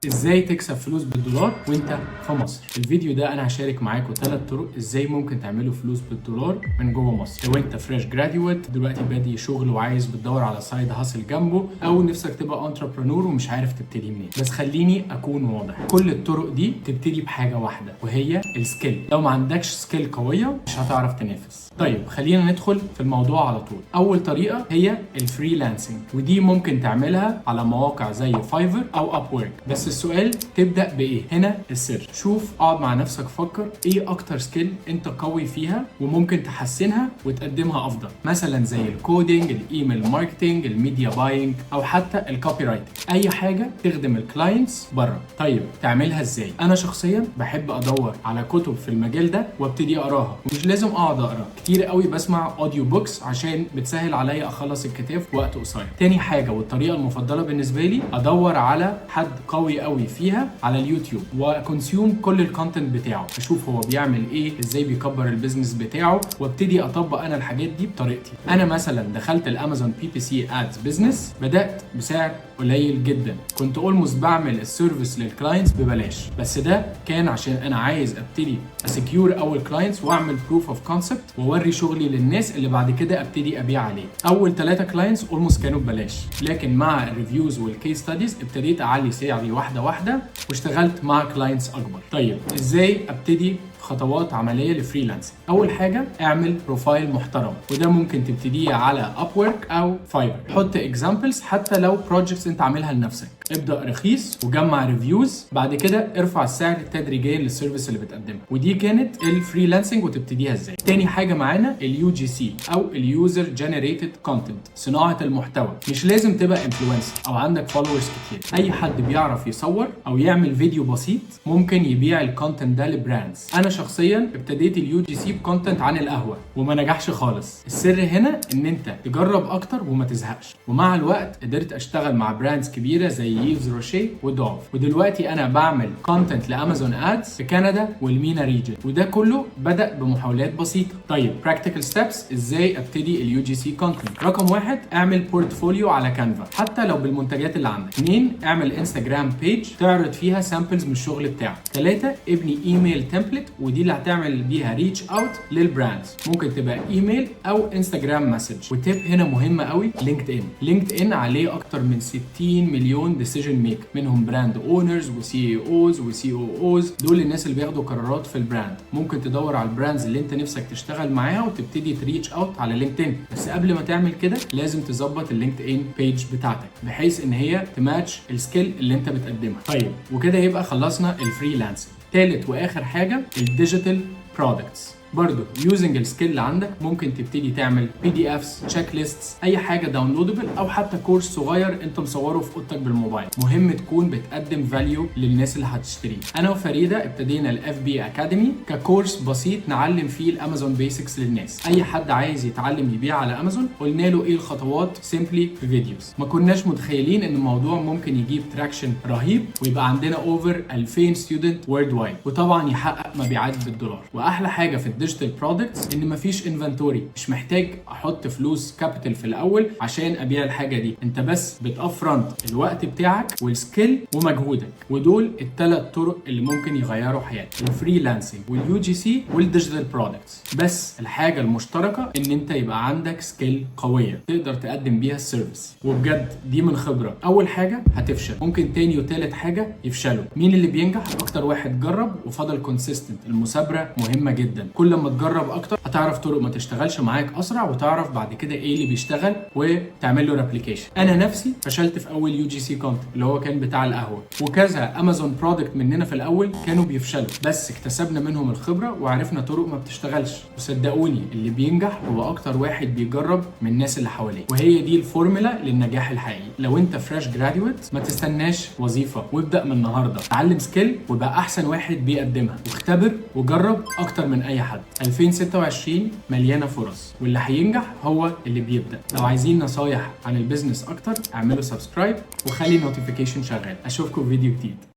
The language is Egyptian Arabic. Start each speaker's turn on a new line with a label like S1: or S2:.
S1: ازاي تكسب فلوس بالدولار وانت في مصر؟ الفيديو ده انا هشارك معاكم 3 طرق ازاي ممكن تعملوا فلوس بالدولار من جوه مصر. لو انت fresh graduate دلوقتي بادي شغل وعايز بتدور على side hustle جنبه، او نفسك تبقى entrepreneur ومش عارف تبتدي منين. بس خليني اكون واضح، كل الطرق دي تبتدي بحاجة واحدة وهي ال skill. لو ما عندكش skill قوية مش هتعرف تنافس. طيب، خلينا ندخل في الموضوع على طول. اول طريقه هي ال freelancing، ودي ممكن تعملها على مواقع زي Fiverr او Upwork. بس السؤال، تبدا بايه؟ هنا السر. شوف، اقعد مع نفسك، فكر ايه اكتر skill انت قوي فيها وممكن تحسنها وتقدمها افضل، مثلا زي ال coding، ال email marketing، ال media buying، او حتى ال copywriting، اي حاجة تخدم ال clients بره. طيب، تعملها ازاي؟ انا شخصيا بحب ادور على كتب في المجال ده وابتدي اقراها، ومش لازم اقعد اقرا كتير قوي، بسمع audio books عشان بتسهل عليا اخلص الكتاب في وقت قصير. تاني حاجة والطريقة المفضلة بالنسبة لي، ادور على حد قوي قوي فيها على اليوتيوب وا consume كل ال content بتاعه، اشوف هو بيعمل ايه، ازاي بيكبر ال business بتاعه، وابتدي اطبق انا الحاجات دي بطريقتي. انا مثلا دخلت ال Amazon PPC ads business، بدات بسعر قليل جدا، كنت almost بعمل ال service لل clients ببلاش، بس ده كان عشان انا عايز ابتدي ا secure اول clients واعمل proof of concept واوري شغلي للناس اللي بعد كده ابتدي ابيع عليه. اول 3 clients almost كانوا ببلاش، لكن مع ال reviews وال case studies ابتديت اعلي سعري واحدة واحدة واشتغلت مع clients اكبر. طيب، ازاي ابتدي؟ خطوات عملية ل freelance. اول حاجه، اعمل profile محترم، وده ممكن تبتديه على Upwork او Fiverr. حط examples حتى لو projects انت عاملها لنفسك. ابدا رخيص وجمع reviews، بعد كده ارفع السعر تدريجيا لل service اللي بتقدمها. ودي كانت ال freelancing وتبتديها ازاي. تاني حاجة معانا ال UGC او ال user generated content، صناعة المحتوى. مش لازم تبقى influencer او عندك followers كتير، اي حد بيعرف يصور او يعمل فيديو بسيط ممكن يبيع ال content ده ل brands. انا شخصيا ابتديت ال UGC ب content عن القهوة وما نجحش خالص. السر هنا ان انت تجرب اكتر وما تزهقش، ومع الوقت قدرت اشتغل مع brands كبيرة زي Yves Rocher و Dove، ودلوقتي انا بعمل content ل Amazon ads في كندا وال MENA region، وده كله بدا بمحاولات بسيطه. طيب، practical steps ازاي ابتدي ال UGC content؟ رقم 1، اعمل portfolio على Canva حتى لو بالمنتجات اللي عندك. 2، اعمل Instagram page تعرض فيها samples من الشغل بتاعك. 3، ابني email template، ودي اللي هتعمل بيها reach out لل brands، ممكن تبقى ايميل او Instagram message. و tip هنا مهمة قوي، LinkedIn. LinkedIn عليه اكتر من 60 مليون decision maker، منهم brand owners و CEOs و COOs، دول الناس اللي بياخدوا قرارات في ال brand. ممكن تدور على ال brands اللي انت نفسك تشتغل معاها وتبتدي ت reach out على LinkedIn. بس قبل ما تعمل كده لازم تظبط ال LinkedIn page بتاعتك بحيث ان هي ت match ال skill اللي انت بتقدمها. طيب، وكده يبقى خلصنا ال freelancing. تالت واخر حاجة ال digital products. برضو using ال skill اللي عندك ممكن تبتدي تعمل PDFs، checklists، اي حاجة downloadable، او حتى course صغير انت مصوره في اوضتك بالموبايل. مهم تكون بتقدم value للناس اللي هتشتريه. انا وفريدة ابتدينا ال FB Academy ك course بسيط نعلم فيه ال Amazon basics للناس. اي حد عايز يتعلم يبيع على امازون قلنا له ايه الخطوات simply في videos. ما كناش متخيلين ان الموضوع ممكن يجيب traction رهيب ويبقى عندنا over 2000 student worldwide، وطبعا يحقق مبيعات بالدولار. واحلى حاجة في ال digital products ان مفيش inventory، مش محتاج احط فلوس capital في الاول عشان ابيع الحاجة دي. انت بس بت upfront الوقت بتاعك وال skill ومجهودك. ودول الثلاث طرق اللي ممكن يغيروا حياتك، ال freelancing وال UGC وال digital products. بس الحاجة المشتركة ان انت يبقى عندك skill قوية تقدر تقدم بيها ال service. وبجد دي من خبره، اول حاجة هتفشل، ممكن تاني وتالت حاجة يفشلوا. مين اللي بينجح؟ اكتر واحد جرب وفضل consistent. المثابرة مهمة جدا، كل ما تجرب اكتر هتعرف طرق ما تشتغلش معاك اسرع، وتعرف بعد كده ايه اللي بيشتغل وتعمل له replication. انا نفسي فشلت في اول UGC content اللي هو كان بتاع القهوه، وكذا Amazon product مننا في الاول كانوا بيفشلوا، بس اكتسبنا منهم الخبرة وعرفنا طرق ما بتشتغلش. وصدقوني، اللي بينجح هو اكتر واحد بيجرب من الناس اللي حواليه، وهي دي الفورمولا للنجاح الحقيقي. لو انت fresh graduate ما تستناش وظيفه، وابدا من النهارده، اتعلم skill وبقى احسن واحد بيقدمها، واختبر وجرب اكتر من اي حد. 2026 مليانة فرص، واللي هينجح هو اللي بيبدا. لو عايزين نصايح عن ال business اكتر اعملوا subscribe وخلي ال notification شغال. اشوفكم في فيديو جديد.